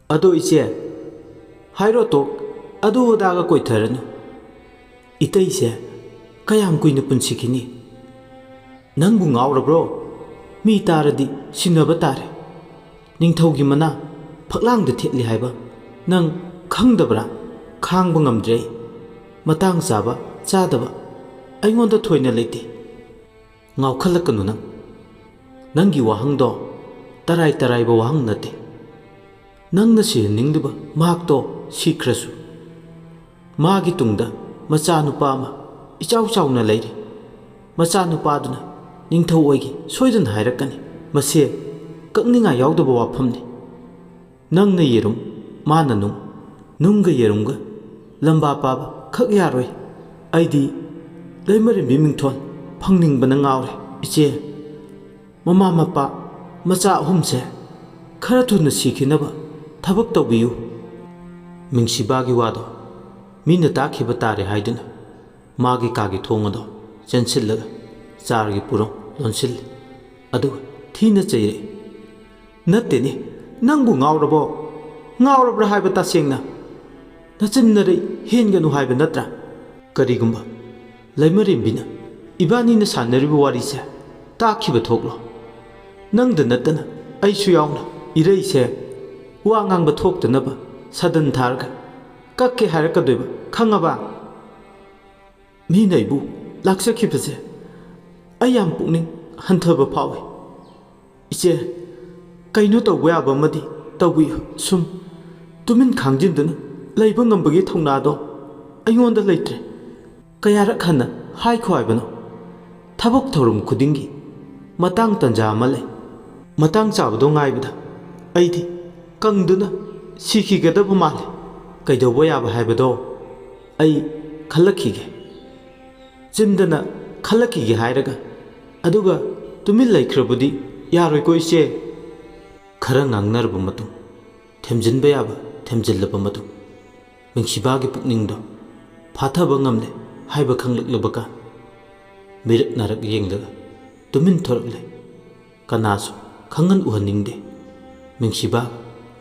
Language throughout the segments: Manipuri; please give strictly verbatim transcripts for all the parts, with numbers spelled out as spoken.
"ꯑꯗꯣ ꯏꯆꯦ, ꯍꯥꯏꯔꯣ ꯇꯣꯛ, ꯑꯗꯨ ꯑꯗꯥꯒ ꯀꯣꯏꯊꯔꯅꯨ꯫ ꯏꯇꯩꯁꯦ ꯀꯌꯥꯝ ꯀꯨꯏꯅ ꯄꯨꯟꯁꯤꯈꯤꯅꯤ? ꯅꯪꯕꯨ ꯉꯥꯎꯔꯕ꯭ꯔꯣ? ꯃꯤ ꯇꯥꯔꯗꯤ ꯁꯤꯟꯅꯕ ꯇꯥꯔꯦ꯫ ꯅꯤꯡꯊꯧꯒꯤ ꯃꯅꯥ ꯐꯛꯂꯥꯡꯗ ꯊꯦꯠꯂꯤ ꯍꯥꯏꯕ ꯅꯪ ꯈꯪꯗꯕ꯭ꯔꯥ? ꯈꯥꯡꯕ ꯉꯝꯗ꯭ꯔꯦ ꯑꯩ꯫ ꯃꯇꯥꯡ ꯆꯥꯕ ꯆꯥꯗꯕ ꯑꯩꯉꯣꯟꯗ ꯊꯣꯏꯅ ꯂꯩꯇꯦ꯫ ꯉꯥꯎꯈꯠꯂꯛꯀꯅꯨ ꯅꯪ꯫ ꯅꯪꯒꯤ ꯋꯥꯍꯪꯗꯣ ꯇꯔꯥꯏ ꯇꯔꯥꯏꯕ ꯋꯥꯍꯪ ꯅꯠꯇꯦ꯫ ꯅꯪꯅ ꯁꯤꯍꯟꯅꯤꯡꯂꯤꯕ ꯃꯍꯥꯛꯇꯣ ꯁꯤꯈ꯭ꯔꯁꯨ, ꯃꯥꯒꯤ ꯇꯨꯡꯗ ꯃꯆꯥꯅꯨꯄꯥ ꯑꯃ ꯏꯆꯥꯎ ꯆꯥꯎꯅ ꯂꯩꯔꯤ꯫ ꯃꯆꯥꯅꯨꯄꯥꯗꯨꯅ ꯅꯤꯡꯊꯧ ꯑꯣꯏꯒꯦ ꯁꯣꯏꯗꯅ ꯍꯥꯏꯔꯛꯀꯅꯤ꯫ ꯃꯁꯦ ꯀꯛꯅꯤꯡꯉꯥꯏ ꯌꯥꯎꯗꯕ ꯋꯥꯐꯝꯅꯤ꯫ ꯅꯪꯅ ꯌꯦꯔꯨꯝ, ꯃꯥꯅ ꯅꯨꯡ, ꯅꯨꯡꯒ ꯌꯦꯔꯨꯝꯒ ꯂꯝꯕꯥ ꯄꯥꯕ ꯈꯛ ꯌꯥꯔꯣꯏ꯫ ꯑꯩꯗꯤ ꯂꯩꯃꯔꯦꯝꯕꯤ ꯃꯤꯡꯊꯣꯜ ꯐꯪꯅꯤꯡꯕꯅ ꯉꯥꯎꯔꯦ꯫ ꯏꯆꯦ, ꯃꯃꯥ ꯃꯄꯥ ꯃꯆꯥ ꯑꯍꯨꯝꯁꯦ ꯈꯔ ꯊꯨꯅ ꯁꯤꯈꯤꯅꯕ ꯊꯕꯛ ꯇꯧꯕꯤꯌꯨ꯫" ꯃꯤꯡꯁꯤꯕꯥꯒꯤ ꯋꯥꯗꯣ ꯃꯤꯅ ꯇꯥꯈꯤꯕ ꯇꯥꯔꯦ ꯍꯥꯏꯗꯨꯅ ꯃꯥꯒꯤ ꯀꯥꯒꯤ ꯊꯣꯡ ꯑꯗꯣ ꯆꯦꯟꯁꯤꯜꯂꯒ ꯆꯥꯔꯒꯤ ꯄꯨꯔꯣ ꯂꯣꯟꯁꯤꯜꯂꯤ꯫ ꯑꯗꯨꯒ ꯊꯤꯅ ꯆꯩꯔꯛꯏ꯫ "ꯅꯠꯇꯦꯅꯦ, ꯅꯪꯕꯨ ꯉꯥꯎꯔꯕꯣ? ꯉꯥꯎꯔꯕ꯭ꯔꯥ ꯍꯥꯏꯕ ꯇꯁꯦꯡꯅ? ꯅꯆꯤꯟ ꯅꯔꯩ ꯍꯦꯟꯒꯅꯨ ꯍꯥꯏꯕ ꯅꯠꯇ꯭ꯔꯥ? ꯀꯔꯤꯒꯨꯝꯕ ꯂꯩꯃꯔꯦꯝꯕꯤꯅ ꯏꯕꯥꯅꯤꯅ ꯁꯥꯟꯅꯔꯤꯕ ꯋꯥꯔꯤꯁꯦ ꯇꯥꯈꯤꯕ ꯊꯣꯛꯂꯣ, ꯅꯪꯗ ꯅꯠꯇꯅ ꯑꯩꯁꯨ ꯌꯥꯎꯅ ꯏꯔꯩꯁꯦ ꯋꯥ ꯉꯥꯡꯕ ꯊꯣꯛꯇꯅꯕ ꯁꯥꯗꯟ ꯊꯥꯔꯒ ꯀꯛꯀꯦ ꯍꯥꯏꯔꯛꯀꯗꯣꯏꯕ, ꯈꯪꯉꯕ?" ꯃꯤꯅ ꯑꯩꯕꯨ ꯂꯥꯛꯆꯈꯤꯕꯁꯦ ꯑꯩ ꯌꯥꯝ ꯄꯨꯛꯅꯤꯡ ꯍꯟꯊꯕ ꯐꯥꯎꯏ꯫ ꯏꯆꯦ, ꯀꯩꯅꯣ ꯇꯧꯕ ꯌꯥꯕ ꯑꯃꯗꯤ ꯇꯧꯕꯤꯌꯨ꯫ ꯁꯨꯝ ꯇꯨꯃꯤꯟ ꯈꯥꯡꯖꯤꯟꯗꯨꯅ ꯂꯩꯕ ꯉꯝꯕꯒꯤ ꯊꯧꯅꯥꯗꯣ ꯑꯩꯉꯣꯟꯗ ꯂꯩꯇ꯭ꯔꯦ꯫ ꯀꯌꯥꯔꯛ ꯍꯟꯅ ꯍꯥꯏꯈꯣ ꯍꯥꯏꯕꯅꯣ? ꯊꯕꯛ ꯊꯧꯔꯝ ꯈꯨꯗꯤꯡꯒꯤ ꯃꯇꯥꯡ ꯇꯟꯖꯥ ꯑꯃ ꯂꯩ꯫ ꯃꯇꯥꯡ ꯆꯥꯕꯗꯣ ꯉꯥꯏꯕꯗ ꯑꯩꯗꯤ ꯀꯪꯗꯨꯅ ꯁꯤꯈꯤꯒꯗꯕ ꯃꯥꯜꯂꯤ꯫ ꯀꯩꯗꯧꯕ ꯌꯥꯕ ꯍꯥꯏꯕꯗꯣ ꯑꯩ ꯈꯜꯂꯛꯈꯤꯒꯦ꯫ ꯆꯤꯟꯗꯅ "ꯈꯜꯂꯛꯈꯤꯒꯦ" ꯍꯥꯏꯔꯒ, ꯑꯗꯨꯒ ꯇꯨꯃꯤꯟ ꯂꯩꯈ꯭ꯔꯕꯗꯤ ꯌꯥꯔꯣꯏꯀꯣ, ꯏꯆꯦ꯫ ꯈꯔ ꯉꯥꯡꯅꯔꯕ ꯃꯇꯨꯡ, ꯊꯦꯝꯖꯤꯟꯕ ꯌꯥꯕ ꯊꯦꯝꯖꯤꯜꯂꯕ ꯃꯇꯨꯡ, ꯃꯤꯡꯁꯤꯕꯥꯒꯤ ꯄꯨꯛꯅꯤꯡꯗꯣ ꯐꯥꯊꯕ ꯉꯝꯂꯦ ꯍꯥꯏꯕ ꯈꯪꯂꯛꯂꯕ ꯀꯥꯟ, ꯃꯤꯔꯛ ꯅꯥꯔꯛ ꯌꯦꯡꯂꯒ ꯇꯨꯃꯤꯟ ꯊꯣꯔꯛꯂꯦ꯫ ꯀꯅꯥꯁꯨ ꯈꯪꯍꯟ ꯎꯍꯟꯅꯤꯡꯗꯦ꯫ ꯃꯤꯡꯁꯤꯕꯥ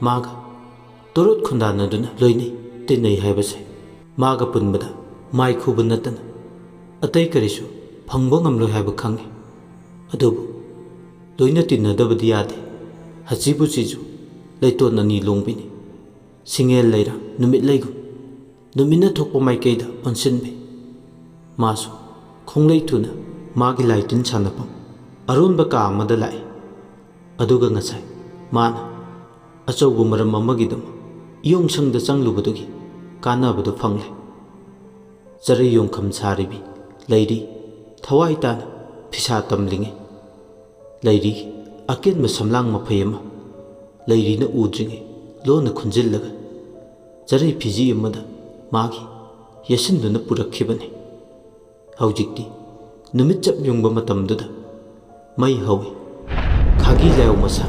ꯃꯥꯒ ꯇꯣꯔꯣꯠ ꯈꯨꯟꯗꯥꯅꯗꯨꯅ ꯂꯣꯏꯅꯩ ꯇꯤꯟꯅꯩ ꯍꯥꯏꯕꯁꯦ ꯃꯥꯒ ꯄꯨꯟꯕꯗ ꯃꯥꯏ ꯈꯨꯕ ꯅꯠꯇꯅ ꯑꯇꯩ ꯀꯔꯤꯁꯨ ꯐꯪꯕ ꯉꯝꯂꯣꯏ ꯍꯥꯏꯕ ꯈꯪꯏ꯫ ꯑꯗꯨꯕꯨ ꯂꯣꯏꯅ ꯇꯤꯟꯅꯗꯕꯗꯤ ꯌꯥꯗꯦ꯫ ꯍꯆꯤꯕꯨ ꯆꯤꯖꯨ ꯂꯩꯇꯣꯟ ꯑꯅꯤ ꯂꯣꯡꯕꯤꯅꯤ꯫ ꯁꯤꯡꯉꯦꯜ ꯂꯩꯔ ꯅꯨꯃꯤꯠ ꯂꯩꯒꯨꯝ ꯅꯨꯃꯤꯠꯅ ꯊꯣꯛꯄ ꯃꯥꯏꯀꯩꯗ ꯑꯣꯟꯁꯤꯟꯕꯤ꯫ ꯃꯥꯁꯨ ꯈꯣꯡꯂꯩ ꯊꯨꯅ ꯃꯥꯒꯤ ꯂꯥꯏꯇꯤꯟ ꯁꯥꯟꯅꯐꯝ ꯑꯔꯣꯟꯕ ꯀꯥ ꯑꯃꯗ ꯂꯥꯛꯏ꯫ ꯑꯗꯨꯒ ꯉꯁꯥꯏ ꯃꯥꯅ ꯑꯆꯧꯕ ꯃꯔꯝ ꯑꯃꯒꯤꯗꯃꯛ ꯏꯌꯣꯡꯁꯪꯗ ꯆꯪꯂꯨꯕꯗꯨꯒꯤ ꯀꯥꯟꯅꯕꯗꯨ ꯐꯪꯂꯦ꯫ ꯆꯔꯩ ꯌꯣꯡꯈꯝ ꯁꯥꯔꯤꯕꯤ ꯂꯩꯔꯤ ꯊꯋꯥꯏ ꯇꯥꯅ ꯐꯤꯁꯥ ꯇꯝꯂꯤꯉꯩ, ꯂꯩꯔꯤꯒꯤ ꯑꯀꯦꯟꯕ ꯁꯝꯂꯥꯡ ꯃꯐꯩ ꯑꯃ ꯂꯩꯔꯤꯅ ꯎꯗ꯭ꯔꯤꯉꯩ ꯂꯣꯟꯅ ꯈꯨꯟꯖꯤꯜꯂꯒ ꯆꯔꯩ ꯐꯤꯖꯤ ꯑꯃꯗ ꯃꯥꯒꯤ ꯌꯦꯠꯁꯤꯟꯗꯨꯅ ꯄꯨꯔꯛꯈꯤꯕꯅꯤ꯫ ꯍꯧꯖꯤꯛꯇꯤ ꯅꯨꯃꯤꯠ ꯆꯞ ꯌꯨꯡꯕ ꯃꯇꯝꯗꯨꯗ ꯃꯩ ꯍꯧꯏ꯫ ꯈꯥꯒꯤ ꯂꯥꯏꯑꯣ ꯃꯁꯥ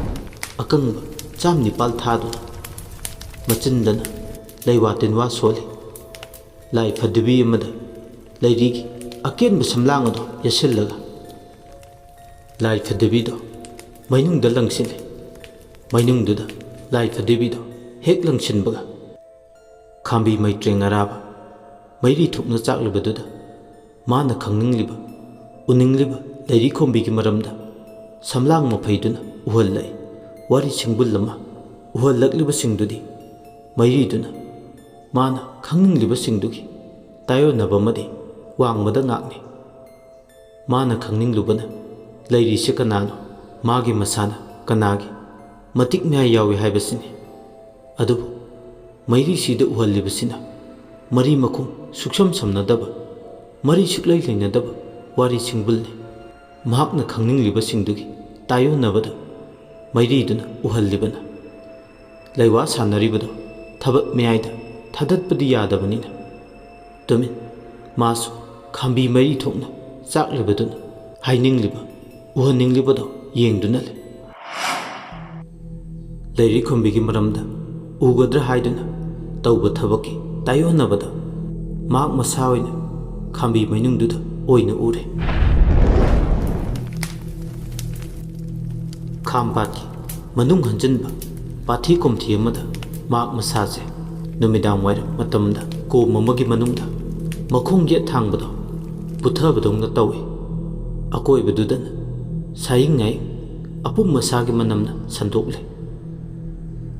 ꯑꯀꯪꯕ ꯆꯥꯝ ꯅꯤꯄꯥꯜ ꯊꯥꯗꯨꯅ ꯃꯆꯤꯟꯗꯅ ꯂꯩꯋꯥ ꯇꯤꯟꯋꯥ ꯁꯣꯜꯂꯤ꯫ ꯂꯥꯏ ꯐꯗꯤꯕꯤ ꯑꯃꯗ ꯂꯩꯔꯤꯒꯤ ꯑꯀꯦꯟꯕ ꯁꯝꯂꯥꯡ ꯑꯗꯨ ꯌꯦꯠꯁꯤꯜꯂꯒ ꯂꯥꯏ ꯐꯗꯤꯕꯤꯗꯣ ꯃꯩꯅꯨꯡꯗ ꯂꯪꯁꯤꯜꯂꯤ꯫ ꯃꯩꯅꯨꯡꯗꯨꯗ ꯂꯥꯏ ꯐꯗꯤꯕꯤꯗꯣ ꯍꯦꯛ ꯂꯪꯁꯤꯟꯕꯒ ꯈꯥꯝꯕꯤ ꯃꯩꯇ꯭ꯔꯦꯡ ꯑꯔꯥꯕ ꯃꯩꯔꯤ ꯊꯣꯛꯅ ꯆꯥꯛꯂꯤꯕꯗꯨꯗ ꯃꯥꯅ ꯈꯪꯅꯤꯡꯂꯤꯕ, ꯎꯅꯤꯡꯂꯤꯕ ꯂꯩꯔꯤ ꯈꯣꯝꯕꯤꯒꯤ ꯃꯔꯝꯗ ꯁꯝꯂꯥꯡ ꯃꯐꯩꯗꯨꯅ ꯎꯍꯜꯂꯛꯏ꯫ ꯋꯥꯔꯤ ꯁꯤꯡꯕꯨꯜ ꯑꯃ ꯎꯍꯜꯂꯛꯂꯤꯕꯁꯤꯡꯗꯨꯗꯤ ꯃꯩꯔꯤꯗꯨꯅ ꯃꯥꯅ ꯈꯪꯅꯤꯡꯂꯤꯕꯁꯤꯡꯗꯨꯒꯤ ꯇꯥꯏꯑꯣꯟꯅꯕ ꯑꯃꯗꯤ ꯋꯥꯡꯃꯗ ꯉꯥꯛꯅꯤ꯫ ꯃꯥꯅ ꯈꯪꯅꯤꯡꯂꯨꯕꯅ ꯂꯩꯔꯤꯁꯦ ꯀꯅꯥꯅꯣ, ꯃꯥꯒꯤ ꯃꯁꯥꯅ ꯀꯅꯥꯒꯤ ꯃꯇꯤꯛ ꯃꯌꯥꯏ ꯌꯥꯎꯏ ꯍꯥꯏꯕꯁꯤꯅꯤ꯫ ꯑꯗꯨꯕꯨ ꯃꯩꯔꯤꯁꯤꯗ ꯎꯍꯜꯂꯤꯕꯁꯤꯅ ꯃꯔꯤ ꯃꯈꯣꯡ ꯁꯨꯛꯁꯝ ꯁꯝꯅꯗꯕ, ꯃꯔꯤ ꯁꯨꯛꯂꯩ ꯂꯩꯅꯗꯕ ꯋꯥꯔꯤ ꯁꯤꯡꯕꯨꯜꯅꯤ꯫ ꯃꯍꯥꯛꯅ ꯈꯪꯅꯤꯡꯂꯤꯕꯁꯤꯡꯗꯨꯒꯤ ꯇꯥꯏꯑꯣꯟꯅꯕꯗ ꯃꯩꯔꯤꯗꯨꯅ ꯎꯍꯜꯂꯤꯕꯅ ꯂꯩꯋꯥ ꯁꯥꯟꯅꯔꯤꯕꯗꯨ ꯊꯕꯛ ꯃꯌꯥꯏꯗ ꯊꯥꯗꯠꯄꯗꯤ ꯌꯥꯗꯕꯅꯤꯅ, ꯇꯨꯃꯤꯟ ꯃꯥꯁꯨ ꯈꯥꯝꯕꯤ ꯃꯩꯔꯤ ꯊꯣꯛꯅ ꯆꯥꯛꯂꯤꯕꯗꯨꯅ ꯍꯥꯏꯅꯤꯡꯂꯤꯕ, ꯎꯍꯟꯅꯤꯡꯂꯤꯕꯗꯣ ꯌꯦꯡꯗꯨꯅ ꯂꯩ꯫ ꯂꯩꯔꯤ ꯈꯨꯝꯕꯤꯒꯤ ꯃꯔꯝꯗ ꯎꯒꯗ꯭ꯔꯥ ꯍꯥꯏꯗꯨꯅ ꯇꯧꯕ ꯊꯕꯛꯀꯤ ꯇꯥꯏꯑꯣꯟꯅꯕꯗ ꯃꯍꯥꯛ ꯃꯁꯥ ꯑꯣꯏꯅ ꯈꯥꯝꯕꯤ ꯃꯩꯅꯨꯡꯗꯨꯗ ꯑꯣꯏꯅ ꯎꯔꯦ꯫ ꯈꯥꯝꯄꯥꯠꯀꯤ ꯃꯅꯨꯡ ꯍꯟꯖꯤꯟꯕ ꯄꯥꯊꯤ ꯀꯣꯝꯊꯤ ꯑꯃꯗ ꯃꯍꯥꯛ ꯃꯁꯥꯁꯦ ꯅꯨꯃꯤꯗꯥꯡ ꯋꯥꯏꯔꯝ ꯃꯇꯝꯗ ꯀꯣꯝ ꯑꯃꯒꯤ ꯃꯅꯨꯡꯗ ꯃꯈꯣꯡ ꯌꯦꯠ ꯊꯥꯡꯕꯗꯣ ꯄꯨꯊꯕꯗꯧꯅ ꯇꯧꯏ꯫ ꯑꯀꯣꯏꯕꯗꯨꯗꯅ ꯁꯥꯌꯤꯡ ꯉꯥꯌꯤꯡ ꯑꯄꯨꯝ ꯑꯁꯥꯒꯤ ꯃꯅꯝꯅ ꯁꯟꯗꯣꯛꯂꯦ꯫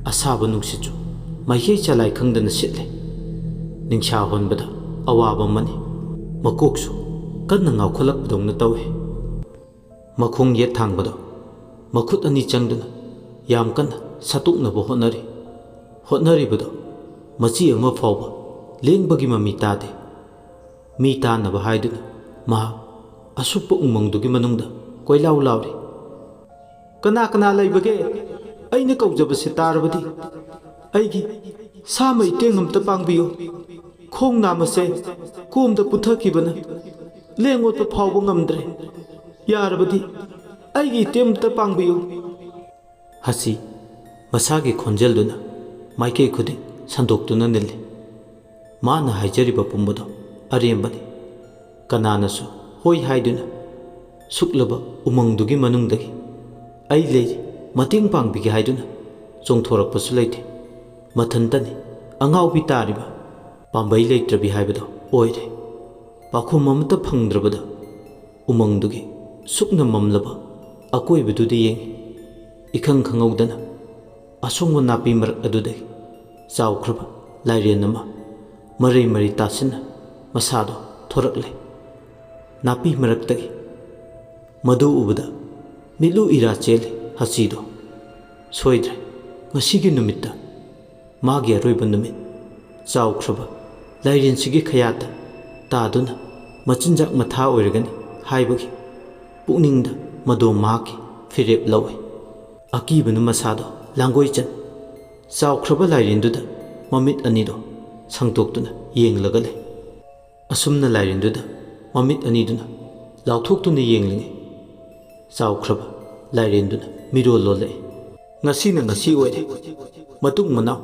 ꯑꯁꯥꯕ ꯅꯨꯡꯁꯤꯠꯁꯨ ꯃꯥꯏꯀꯩ ꯆꯂꯥꯏ ꯈꯪꯗꯅ ꯁꯤꯠꯂꯦ꯫ ꯅꯤꯡꯁꯥ ꯍꯣꯟꯕꯗ ꯑꯋꯥꯕ ꯑꯃꯅꯤ꯫ ꯃꯀꯣꯛꯁꯨ ꯀꯟꯅ ꯉꯥꯎꯈꯠꯂꯛꯄꯗꯧꯅ ꯇꯧꯏ꯫ ꯃꯈꯣꯡ ꯌꯦꯠ ꯊꯥꯡꯕꯗꯣ ꯃꯈꯨꯠ ꯑꯅꯤ ꯆꯪꯗꯨꯅ ꯌꯥꯝ ꯀꯟꯅ ꯁꯠꯇꯣꯛꯅꯕ ꯍꯣꯠꯅꯔꯤ꯫ ꯍꯣꯠꯅꯔꯤꯕꯗꯣ ꯃꯆꯤ ꯑꯃ ꯐꯥꯎꯕ ꯂꯦꯡꯕꯒꯤ ꯃꯃꯤ ꯇꯥꯗꯦ꯫ ꯃꯤ ꯇꯥꯅꯕ ꯍꯥꯏꯗꯨꯅ ꯃꯍꯥꯛ ꯑꯁꯨꯞꯄ ꯎꯃꯪꯗꯨꯒꯤ ꯃꯅꯨꯡꯗ ꯀꯣꯏꯂꯥꯎ ꯂꯥꯎꯔꯤ꯫ "ꯀꯅꯥ ꯀꯅꯥ ꯂꯩꯕꯒꯦ? ꯑꯩꯅ ꯀꯧꯖꯕꯁꯦ ꯇꯥꯔꯕꯗꯤ? ꯑꯩꯒꯤ ꯁꯥꯃꯩ ꯇꯦꯡ ꯑꯝꯇ ꯄꯥꯡꯕꯤꯌꯨ꯫ ꯈꯣꯡ ꯅꯥꯝꯃꯁꯦ ꯀꯣꯝꯗ ꯄꯨꯊꯈꯤꯕꯅ ꯂꯦꯡ ꯑꯣꯠꯄ ꯐꯥꯎꯕ ꯉꯝꯗ꯭ꯔꯦ꯫ ꯌꯥꯔꯕꯗꯤ ꯑꯩꯒꯤ ꯏꯇꯦꯝ ꯑꯝꯇ ꯄꯥꯡꯕꯤꯌꯨ꯫" ꯍꯁꯤ ꯃꯁꯥꯒꯤ ꯈꯣꯟꯖꯦꯜꯗꯨꯅ ꯃꯥꯏꯀꯩ ꯈꯨꯗꯤꯡ ꯁꯟꯗꯣꯛꯇꯨꯅ ꯅꯤꯜꯂꯤ꯫ ꯃꯥꯅ ꯍꯥꯏꯖꯔꯤꯕ ꯄꯨꯝꯕꯗꯣ ꯑꯔꯦꯝꯕꯅꯤ꯫ ꯀꯅꯥꯅꯁꯨ ꯍꯣꯏ ꯍꯥꯏꯗꯨꯅ ꯁꯨꯛꯂꯕ ꯎꯃꯪꯗꯨꯒꯤ ꯃꯅꯨꯡꯗꯒꯤ "ꯑꯩ ꯂꯩꯔꯤ, ꯃꯇꯦꯡ ꯄꯥꯡꯕꯤꯒꯦ" ꯍꯥꯏꯗꯨꯅ ꯆꯣꯡꯊꯣꯔꯛꯄꯁꯨ ꯂꯩꯇꯦ꯫ ꯃꯊꯟꯇꯅꯤ ꯑꯉꯥꯎꯕꯤ ꯇꯥꯔꯤꯕ꯫ ꯄꯥꯝꯕꯩ ꯂꯩꯇ꯭ꯔꯕꯤ ꯍꯥꯏꯕꯗꯣ ꯑꯣꯏꯔꯦ꯫ ꯄꯥꯎꯈꯨꯝ ꯑꯃꯠꯇ ꯐꯪꯗ꯭ꯔꯕꯗ ꯎꯃꯪꯗꯨꯒꯤ ꯁꯨꯛꯅ ꯃꯝꯂꯕ ꯑꯀꯣꯏꯕꯗꯨꯗ ꯌꯦꯡꯉꯤ꯫ ꯏꯈꯪ ꯈꯪꯍꯧꯗꯅ ꯑꯁꯣꯡꯕ ꯅꯥꯄꯤ ꯃꯔꯛ ꯑꯗꯨꯗꯒꯤ ꯆꯥꯎꯈ꯭ꯔꯕ ꯂꯥꯏꯔꯦꯟ ꯑꯃ ꯃꯔꯩ ꯃꯔꯩ ꯇꯥꯁꯤꯟꯅ ꯃꯁꯥꯗꯣ ꯊꯣꯔꯛꯂꯦ꯫ ꯅꯥꯄꯤ ꯃꯔꯛꯇꯒꯤ꯫ ꯃꯗꯨ ꯎꯕꯗ ꯃꯤꯠꯂꯨ ꯏꯔꯥ ꯆꯦꯜꯂꯤ ꯍꯁꯤꯗꯣ꯫ ꯁꯣꯏꯗ꯭ꯔꯦ, ꯉꯁꯤꯒꯤ ꯅꯨꯃꯤꯠꯇ ꯃꯥꯒꯤ ꯑꯔꯣꯏꯕ ꯅꯨꯃꯤꯠ꯫ ꯆꯥꯎꯈ꯭ꯔꯕ ꯂꯥꯏꯔꯦꯟꯁꯤꯒꯤ ꯈꯌꯥꯠꯇ ꯇꯥꯗꯨꯅ ꯃꯆꯤꯟꯖꯥꯛ ꯃꯊꯥ ꯑꯣꯏꯔꯒꯅꯤ ꯍꯥꯏꯕꯒꯤ ꯄꯨꯛꯅꯤꯡꯗ ꯃꯗꯣ ꯃꯍꯥꯛꯀꯤ ꯐꯤꯔꯦꯞ ꯂꯧꯏ꯫ ꯑꯀꯤꯕꯅ ꯃꯁꯥꯗꯣ ꯂꯥꯡꯒꯣꯏ ꯆꯟ꯫ ꯆꯥꯎꯈ꯭ꯔꯕ ꯂꯥꯏꯔꯦꯟꯗꯨꯗ ꯃꯃꯤꯠ ꯑꯅꯤꯗꯣ ꯁꯪꯗꯣꯛꯇꯨꯅ ꯌꯦꯡꯂꯒ ꯂꯩ꯫ ꯑꯁꯨꯝꯅ ꯂꯥꯏꯔꯦꯟꯗꯨꯗ ꯃꯃꯤꯠ ꯑꯅꯤꯗꯨꯅ ꯂꯥꯎꯊꯣꯛꯇꯨꯅ ꯌꯦꯡꯂꯤꯉꯩ, ꯆꯥꯎꯈ꯭ꯔꯕ ꯂꯥꯏꯔꯦꯟꯗꯨꯅ ꯃꯤꯔꯣꯜ ꯂꯣꯜꯂꯛꯏ꯫ "ꯉꯁꯤꯅ ꯉꯁꯤ ꯑꯣꯏꯔꯦ꯫ ꯃꯇꯨꯡ ꯃꯅꯥꯎ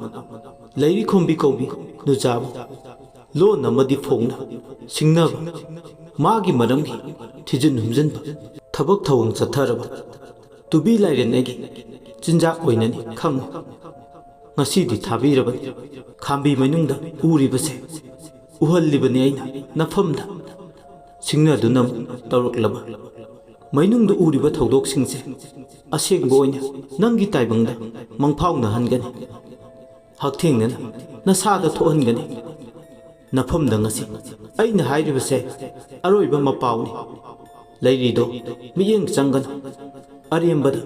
ꯂꯩꯔꯤ ꯈꯣꯝꯕꯤ ꯀꯧꯕꯤ ꯅꯨꯖꯥꯕꯨ ꯂꯣꯟ ꯑꯃꯗꯤ ꯐꯣꯡꯅ ꯁꯤꯡꯅꯕ, ꯃꯥꯒꯤ ꯃꯔꯝꯒꯤ ꯊꯤꯖꯤꯟ ꯍꯨꯝꯖꯤꯟꯕ, ꯊꯕꯛ ꯊꯧꯑꯣꯡ ꯆꯠꯊꯔꯕ ꯇꯨꯕꯤ ꯂꯥꯏꯔꯦꯟ ꯑꯩꯒꯤ ꯆꯤꯟꯖꯥꯛ ꯑꯣꯏꯅꯅꯤ ꯈꯪꯉꯨ꯫" "ꯉꯁꯤꯗꯤ ꯊꯥꯕꯤꯔꯕꯅꯤ꯫ ꯈꯥꯝꯕꯤ ꯃꯅꯨꯡꯗ ꯎꯔꯤꯕꯁꯦ ꯎꯍꯜꯂꯤꯕꯅꯤ ꯑꯩꯅ ꯅꯐꯝꯗ꯫ ꯁꯤꯡꯅꯗꯨꯅ ꯑꯃꯨꯛ ꯇꯧꯔꯛꯂꯕ ꯃꯩꯅꯨꯡꯗ ꯎꯔꯤꯕ ꯊꯧꯗꯣꯛꯁꯤꯡꯁꯦ ꯑꯁꯦꯡꯕ ꯑꯣꯏꯅ ꯅꯪꯒꯤ ꯇꯥꯏꯕꯪꯗ ꯃꯪꯐꯥꯎꯅꯍꯟꯒꯅꯤ꯫ ꯍꯛꯊꯦꯡꯅꯅ ꯅꯁꯥꯗ ꯊꯣꯛꯍꯟꯒꯅꯤ꯫ ꯅꯐꯝꯗ ꯉꯁꯤ ꯑꯩꯅ ꯍꯥꯏꯔꯤꯕꯁꯦ ꯑꯔꯣꯏꯕ ꯃꯄꯥꯎꯅꯤ꯫ ꯂꯩꯔꯤꯗꯣ ꯃꯤꯠꯌꯦꯡ ꯆꯪꯒꯅꯨ꯫ ꯑꯔꯦꯝꯕꯗ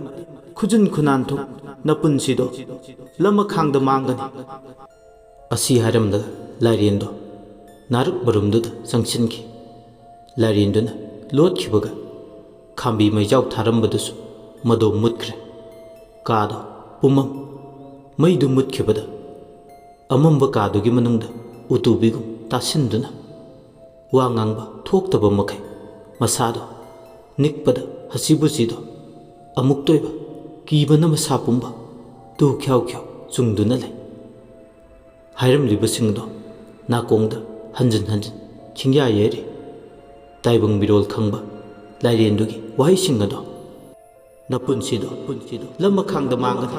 ꯈꯨꯖꯤꯟ ꯈꯨꯅꯥꯟꯊꯨ ꯅꯄꯨꯟꯁꯤꯗꯣ ꯂꯃꯈꯥꯡꯗ ꯃꯥꯡꯒꯅꯤ꯫" ꯑꯁꯤ ꯍꯥꯏꯔꯝꯂꯒ ꯂꯥꯏꯔꯦꯟꯗꯣ ꯅꯥꯔꯛ ꯃꯔꯨꯝꯗꯨꯗ ꯆꯪꯁꯤꯟꯈꯤ꯫ ꯂꯥꯏꯔꯦꯟꯗꯨꯅ ꯂꯣꯠꯈꯤꯕꯒ ꯈꯥꯝꯕꯤ ꯃꯩꯖꯥꯎ ꯊꯥꯔꯝꯕꯗꯨꯁꯨ ꯃꯗꯣ ꯃꯨꯠꯈ꯭ꯔꯦ꯫ ꯀꯥꯗꯣ ꯄꯨꯝꯃꯝ꯫ ꯃꯩꯗꯨ ꯃꯨꯠꯈꯤꯕꯗ ꯑꯃꯝꯕ ꯀꯥꯗꯨꯒꯤ ꯃꯅꯨꯡꯗ ꯎꯇꯨꯕꯤꯒꯨꯝ ꯇꯥꯁꯤꯟꯗꯨꯅ ꯋꯥ ꯉꯥꯡꯕ ꯊꯣꯛꯇꯕ ꯃꯈꯩ ꯃꯁꯥꯗꯣ ꯅꯤꯛꯄꯗ ꯍꯁꯤꯕꯨꯁꯤꯗꯣ ꯑꯃꯨꯛꯇꯣꯏꯕ ꯀꯤꯕꯅ ꯃꯁꯥ ꯄꯨꯝꯕ ꯇꯨ ꯈ꯭ꯌꯥꯎ ꯈ꯭ꯌꯥꯎ ꯆꯨꯡꯗꯨꯅ ꯂꯩ꯫ ꯍꯥꯏꯔꯝꯂꯤꯕꯁꯤꯡꯗꯣ ꯅꯥꯀꯣꯡꯗ ꯍꯟꯖꯤꯟ ꯍꯟꯖꯤꯟ ꯈꯤꯡꯌꯥ ꯌꯩꯔꯤ꯫ ꯇꯥꯏꯕꯪ ꯃꯤꯔꯣꯜ ꯈꯪꯕ ꯂꯥꯏꯔꯦꯟꯗꯨꯒꯤ ꯋꯥꯍꯩꯁꯤꯡ ꯑꯗꯣ "ꯅꯄꯨꯟꯁꯤꯗꯣ ꯂꯝ ꯃꯈꯥꯡꯗ ꯃꯥꯡꯒꯅꯤ,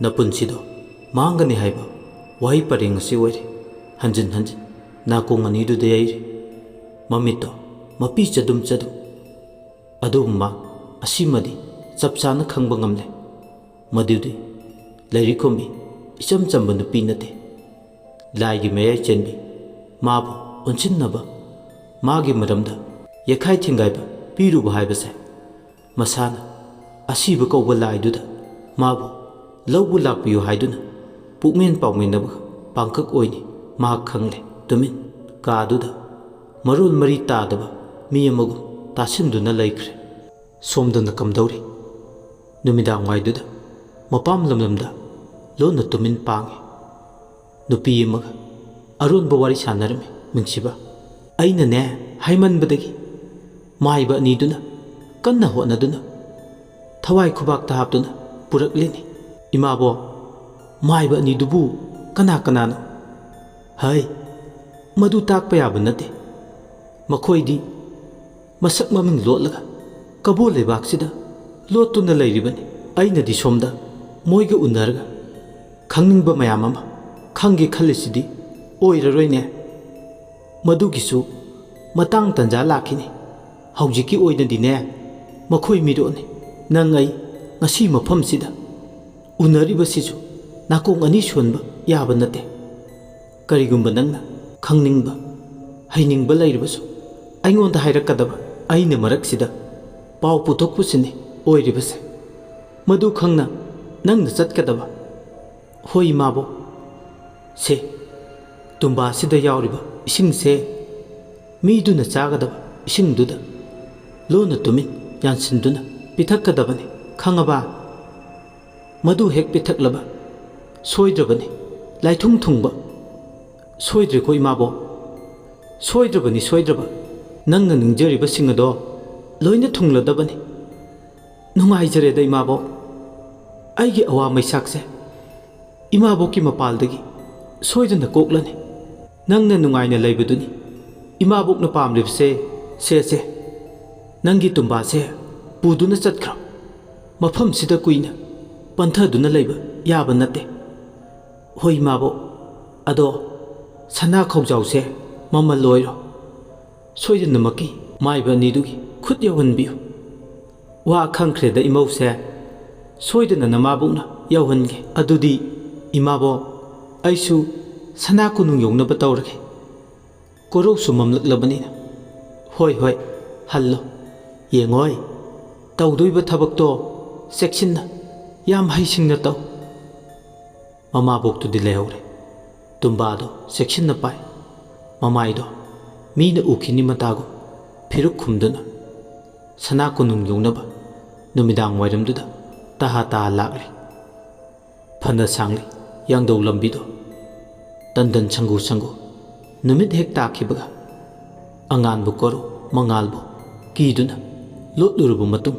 ꯅꯄꯨꯟꯁꯤꯗꯣ ꯃꯥꯡꯒꯅꯤ" ꯍꯥꯏꯕ ꯋꯥꯍꯩ ꯄꯔꯦꯡ ꯑꯁꯤ ꯑꯣꯏꯔꯦ ꯍꯟꯖꯤꯟ ꯍꯟꯖꯤꯟ ꯅꯥꯀꯣꯡ ꯑꯅꯤꯗꯨꯗ ꯌꯩꯔꯤ꯫ ꯃꯃꯤꯠꯇꯣ ꯃꯄꯤ ꯆꯗꯨꯝ ꯆꯗꯨꯝ꯫ ꯑꯗꯨꯕꯨ ꯃꯥ ꯑꯁꯤꯃꯗꯤ ꯆꯞ ꯆꯥꯅ ꯈꯪꯕ ꯉꯝꯂꯦ꯫ ꯃꯗꯨꯗꯤ ꯂꯥꯏꯔꯤꯛ ꯈꯨꯝꯕꯤ ꯏꯆꯝ ꯆꯝꯕ ꯅꯨꯄꯤ ꯅꯠꯇꯦ꯫ ꯂꯥꯏꯒꯤ ꯃꯌꯥꯏ ꯆꯦꯟꯕꯤ ꯃꯥꯕꯨ ꯑꯣꯟꯁꯤꯟꯅꯕ, ꯃꯥꯒꯤ ꯃꯔꯝꯗ ꯌꯦꯈꯥꯏ ꯊꯤꯡꯒꯥꯏꯕ ꯄꯤꯔꯨꯕ ꯍꯥꯏꯕꯁꯦ ꯃꯁꯥꯅ ꯑꯁꯤꯕ ꯀꯧꯕ ꯂꯥꯏꯗꯨꯗ ꯃꯥꯕꯨ ꯂꯧꯕ ꯂꯥꯛꯄꯤꯌꯨ ꯍꯥꯏꯗꯨꯅ ꯄꯨꯛꯃꯦꯟ ꯄꯥꯎꯃꯤꯟꯅꯕ ꯄꯥꯡꯀꯛ ꯑꯣꯏꯅꯤ꯫ ꯃꯍꯥꯛ ꯈꯪꯂꯦ꯫ ꯇꯨꯃꯤꯟ ꯀꯥꯗꯨꯗ ꯃꯔꯣꯜ ꯃꯔꯤ ꯇꯥꯗꯕ ꯃꯤ ꯑꯃꯒꯨꯝ ꯇꯥꯁꯤꯟꯗꯨꯅ ꯂꯩꯈ꯭ꯔꯦ꯫ ꯁꯣꯝꯗꯅ ꯀꯝꯗꯧꯔꯤ? ꯅꯨꯃꯤꯗꯥꯡ ꯋꯥꯏꯗꯨꯗ ꯃꯄꯥꯝ ꯂꯝꯂꯝꯗ ꯂꯣꯟꯅ ꯇꯨꯃꯤꯟ ꯄꯥꯡꯉꯤ꯫ ꯅꯨꯄꯤ ꯑꯃꯒ ꯑꯔꯣꯟꯕ ꯋꯥꯔꯤ ꯁꯥꯟꯅꯔꯝꯃꯤ ꯃꯤꯡꯁꯤꯕ꯫ ꯑꯩꯅꯅꯦ ꯍꯥꯏꯃꯟꯕꯗꯒꯤ ꯃꯥꯏꯕ ꯑꯅꯤꯗꯨꯅ ꯀꯟꯅ ꯍꯣꯠꯅꯗꯨꯅ ꯊꯋꯥꯏ ꯈꯨꯕꯥꯛꯇ ꯍꯥꯞꯇꯨꯅ ꯄꯨꯔꯛꯂꯤꯅꯤ꯫ "ꯏꯃꯥꯕꯣ, ꯃꯥꯏꯕ ꯑꯅꯤꯗꯨꯕꯨ ꯀꯅꯥ ꯀꯅꯥꯅꯣ?" "ꯍꯩ, ꯃꯗꯨ ꯇꯥꯛꯄ ꯌꯥꯕ ꯅꯠꯇꯦ꯫ ꯃꯈꯣꯏꯗꯤ ꯃꯁꯛ ꯃꯃꯤꯡ ꯂꯣꯠꯂꯒ ꯀꯕꯣ ꯂꯩꯕꯥꯛꯁꯤꯗ ꯂꯣꯠꯇꯨꯅ ꯂꯩꯔꯤꯕꯅꯤ꯫ ꯑꯩꯅꯗꯤ ꯁꯣꯝꯗ ꯃꯣꯏꯒ ꯎꯅꯔꯒ ꯈꯪꯅꯤꯡꯕ ꯃꯌꯥꯝ ꯑꯃ ꯈꯪꯒꯦ ꯈꯜꯂꯤꯁꯤꯗꯤ ꯑꯣꯏꯔꯔꯣꯏꯅꯦ꯫ ꯃꯗꯨꯒꯤꯁꯨ ꯃꯇꯥꯡ ꯇꯟꯖꯥ ꯂꯥꯛꯈꯤꯅꯤ꯫ ꯍꯧꯖꯤꯛꯀꯤ ꯑꯣꯏꯅꯗꯤꯅꯦ, ꯃꯈꯣꯏ ꯃꯤꯔꯣꯠꯅꯤ꯫ ꯅꯪ ꯑꯩ ꯉꯁꯤ ꯃꯐꯝꯁꯤꯗ ꯎꯅꯔꯤꯕꯁꯤꯁꯨ ꯅꯥꯀꯣꯡ ꯑꯅꯤ ꯁꯣꯟꯕ ꯌꯥꯕ ꯅꯠꯇꯦ꯫ ꯀꯔꯤꯒꯨꯝꯕ ꯅꯪꯅ ꯈꯪꯅꯤꯡꯕ, ꯍꯩꯅꯤꯡꯕ ꯂꯩꯔꯕꯁꯨ ꯑꯩꯉꯣꯟꯗ ꯍꯥꯏꯔꯛꯀꯗꯕ꯫ ꯑꯩꯅ ꯃꯔꯛꯁꯤꯗ ꯄꯥꯎ ꯄꯨꯊꯣꯛꯄꯁꯤꯅꯤ ꯑꯣꯏꯔꯤꯕꯁꯦ꯫ ꯃꯗꯨ ꯈꯪꯅ ꯅꯪꯅ ꯆꯠꯀꯗꯕ꯫ ꯍꯣꯏ, ꯏꯃꯥꯕꯣꯛ꯫ ꯁꯦ, ꯇꯨꯝꯕꯥꯁꯤꯗ ꯌꯥꯎꯔꯤꯕ ꯏꯁꯤꯡꯁꯦ ꯃꯤꯗꯨꯅ ꯆꯥꯒꯗꯕ ꯏꯁꯤꯡꯗꯨꯗ ꯂꯣꯟꯅ ꯇꯨꯃꯤꯟ ꯌꯥꯟꯁꯤꯟꯗꯨꯅ ꯄꯤꯊꯛꯀꯗꯕꯅꯤ, ꯈꯪꯉꯕ? ꯃꯗꯨ ꯍꯦꯛ ꯄꯤꯊꯛꯂꯕ ꯁꯣꯏꯗ꯭ꯔꯕꯅꯤ, ꯂꯥꯏꯊꯨꯡ ꯊꯨꯡꯕ꯫ ꯁꯣꯏꯗ꯭ꯔꯦꯀꯣ, ꯏꯃꯥꯕꯣꯛ? ꯁꯣꯏꯗ꯭ꯔꯕꯅꯤ, ꯁꯣꯏꯗ꯭ꯔꯕ꯫ ꯅꯪꯅ ꯅꯤꯡꯖꯔꯤꯕꯁꯤꯡ ꯑꯗꯣ ꯂꯣꯏꯅ ꯊꯨꯡꯂꯗꯕꯅꯤ꯫ ꯅꯨꯡꯉꯥꯏꯖꯔꯦꯗ, ꯏꯃꯥꯕꯣꯛ꯫ ꯑꯩꯒꯤ ꯑꯋꯥ ꯃꯩꯁꯥꯛꯁꯦ ꯏꯃꯥꯕꯣꯛꯀꯤ ꯃꯄꯥꯜꯗꯒꯤ ꯁꯣꯏꯗꯅ ꯀꯣꯛꯂꯅꯤ꯫ ꯅꯪꯅ ꯅꯨꯡꯉꯥꯏꯅ ꯂꯩꯕꯗꯨꯅꯤ ꯏꯃꯥꯕꯣꯛꯅ ꯄꯥꯝꯂꯤꯕꯁꯦ꯫ ꯁꯦ, ꯁꯦ, ꯅꯪꯒꯤ ꯇꯨꯝꯕꯥꯁꯦ ꯄꯨꯗꯨꯅ ꯆꯠꯈ꯭ꯔꯣ꯫ ꯃꯐꯝꯁꯤꯗ ꯀꯨꯏꯅ ꯄꯟꯊꯗꯨꯅ ꯂꯩꯕ ꯌꯥꯕ ꯅꯠꯇꯦ꯫ ꯍꯣꯏ, ꯏꯃꯥꯕꯣꯛ꯫ ꯑꯗꯣ ꯁꯅꯥ ꯈꯧꯖꯥꯎꯁꯦ ꯃꯃꯜ ꯑꯣꯏꯔꯣ꯫ ꯁꯣꯏꯗꯅꯃꯛꯀꯤ ꯃꯥꯏꯕ ꯑꯅꯤꯗꯨꯒꯤ ꯈꯨꯠ ꯌꯧꯍꯟꯕꯤꯌꯨ꯫ ꯋꯥ ꯈꯪꯈ꯭ꯔꯦꯗ, ꯏꯃꯧꯁꯦ꯫ ꯁꯣꯏꯗꯅ ꯅꯃꯥꯕꯣꯛꯅ ꯌꯧꯍꯟꯒꯦ꯫ ꯑꯗꯨꯗꯤ ꯏꯃꯥꯕꯣꯛ, ꯑꯩꯁꯨ ꯁꯅꯥ ꯀꯣꯅꯨꯡ ꯌꯧꯅꯕ ꯇꯧꯔꯒꯦ꯫ ꯀꯣꯔꯧꯁꯨ ꯃꯝꯂꯛꯂꯕꯅꯤꯅ꯫ ꯍꯣꯏ, ꯍꯣꯏ, ꯍꯜꯂꯣ꯫ ꯌꯦꯡꯉꯣꯏ, ꯇꯧꯗꯣꯏꯕ ꯊꯕꯛꯇꯣ ꯆꯦꯛꯁꯤꯟꯅ, ꯌꯥꯝ ꯍꯩꯁꯤꯡꯅ ꯇꯧ꯫ ꯃꯃꯥꯕꯣꯛꯇꯨꯗꯤ ꯂꯩꯍꯧꯔꯦ꯫ ꯇꯨꯝꯕꯥꯗꯣ ꯆꯦꯛꯁꯤꯟꯅ ꯄꯥꯏ꯫ ꯃꯃꯥꯏꯗꯣ ꯃꯤꯅ ꯎꯈꯤꯅꯤ ꯃꯇꯥꯒꯨꯝ ꯐꯤꯔꯨꯛ ꯈꯨꯝꯗꯨꯅ ꯁꯅꯥ ꯀꯣꯅꯨꯡ ꯌꯧꯅꯕ ꯅꯨꯃꯤꯗꯥꯡ ꯋꯥꯏꯔꯝꯗꯨꯗ ꯇꯍꯥ ꯇꯍꯥ ꯂꯥꯛꯂꯤ꯫ ꯐꯅ ꯁꯥꯡꯂꯤ ꯌꯥꯡꯗꯧ ꯂꯝꯕꯤꯗꯣ꯫ ꯇꯟꯗꯟ ꯁꯪꯒꯨ ꯁꯪꯒꯨ꯫ ꯅꯨꯃꯤꯠ ꯍꯦꯛ ꯇꯥꯈꯤꯕꯒ ꯑꯉꯥꯟꯕ ꯀꯣꯔꯧ ꯃꯉꯥꯜꯕꯨ ꯀꯤꯗꯨꯅ ꯂꯣꯠꯂꯨꯔꯕ ꯃꯇꯨꯡ,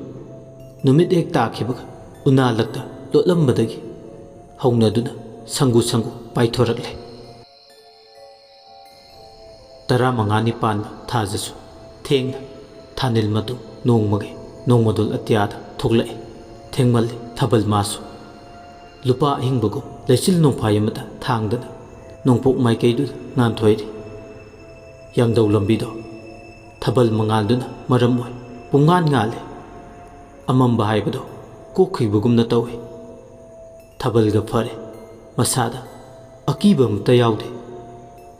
ꯅꯨꯃꯤꯠ ꯍꯦꯛ ꯇꯥꯈꯤꯕꯒ ꯎꯅꯥ ꯂꯛꯇ ꯂꯣꯠꯂꯝꯕꯗꯒꯤ ꯍꯧꯅꯗꯨꯅ ꯁꯪꯒꯨ ꯁꯪꯒꯨ ꯄꯥꯏꯊꯣꯔꯛꯂꯦ꯫ ꯇꯔꯥꯃꯉꯥꯅꯤ ꯄꯥꯟꯕ ꯊꯥꯖꯁꯨ ꯊꯦꯡꯅ ꯊꯥꯅꯤꯜ ꯃꯇꯨ ꯅꯣꯡꯃꯒꯤ ꯅꯣꯡꯃꯗꯣꯜ ꯑꯇꯤꯌꯥꯗ ꯊꯣꯛꯂꯛꯏ꯫ ꯊꯦꯡꯃꯜꯂꯤ ꯊꯥꯕꯜ ꯃꯥꯁꯨ꯫ ꯂꯨꯄꯥ ꯑꯍꯤꯡꯕꯒꯨꯝ ꯂꯩꯆꯤꯜ ꯅꯣꯡꯐꯥꯏ ꯑꯃꯗ ꯊꯥꯡꯗꯅ ꯅꯣꯡꯄꯣꯛ ꯃꯥꯏꯀꯩꯗꯨꯗ ꯉꯥꯟꯊꯣꯏꯔꯤ꯫ ꯌꯥꯡꯗꯧ ꯂꯝꯕꯤꯗꯣ ꯊꯥꯕꯜ ꯃꯉꯥꯜꯗꯨꯅ ꯃꯔꯝ ꯑꯣꯏ ꯄꯨꯡꯉꯥꯟ ꯉꯥꯜꯂꯤ꯫ ꯑꯃꯝꯕ ꯍꯥꯏꯕꯗꯣ ꯀꯣꯛꯈꯤꯕꯒꯨꯝꯅ ꯇꯧꯏ꯫ ꯊꯥꯕꯜꯒ ꯐꯔꯦ, ꯃꯁꯥꯗ ꯑꯀꯤꯕ ꯑꯃꯠꯇ ꯌꯥꯎꯗꯦ꯫